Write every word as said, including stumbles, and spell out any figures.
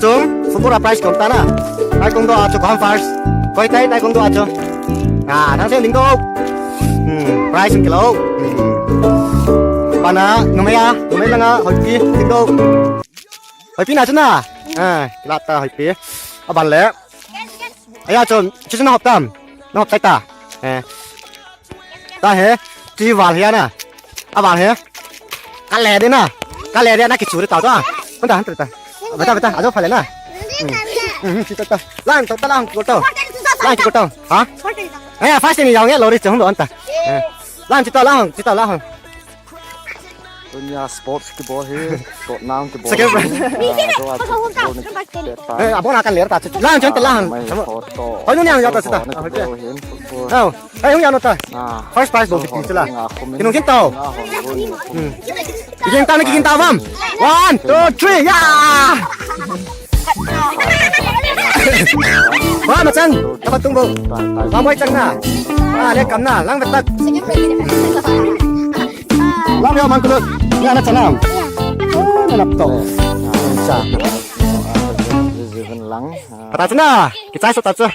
Chung, football a prize kom ta na. Taekwondo a chu kom first. Koi tai taekwondo a chu. Ah, thang sen ding do. Hmm, prize kin lo. Hmm. Bana, numei a, numei langa, hoipi, ding do. Hoipi na chu na. Ah, lata hoipi. Aban le. Aya chu, chu chu na hop tam. Na hop tai ta. Eh. Ta he. Chi val he na. A val he. Ka le de na. Ka le de na ki chu de ta ta. Kun ta han ta. Beta beta. Ajo phale na. Hmm. Hmm, chi ta ta. Lan ta ta lan ko ta. Lan ko ta. Ha? Aya first ni yong ye lo ri chung do an ta. Eh. Lan chi ta lan, chi ta lan. Tunia sports kibol hi, sport nang kibol Second hi. Round. Ah, do a football ni kibol ta. Eh, abona kan ler ta chu. Lang chon ta lang. Mai photo. Hoi nu niang ya ta chu ta. Football ni kibol hin, football. Au. Ai hung ya no ta. Ah. First prize bol ki chu la. Nga khum in. Kinung kin tao. Nga hon gun. Hmm. Kin ta ni kin ta vam. One, two, three, ya. Ba ma chang. Ka ba tung bo. Ba moi chang na. Ah, le kam na. Lang ba tak. Lam yo mang kulut. Ni ana chanam. Oh, na laptop. Sa. Lang. Kata chuna. Kichai so ta chu.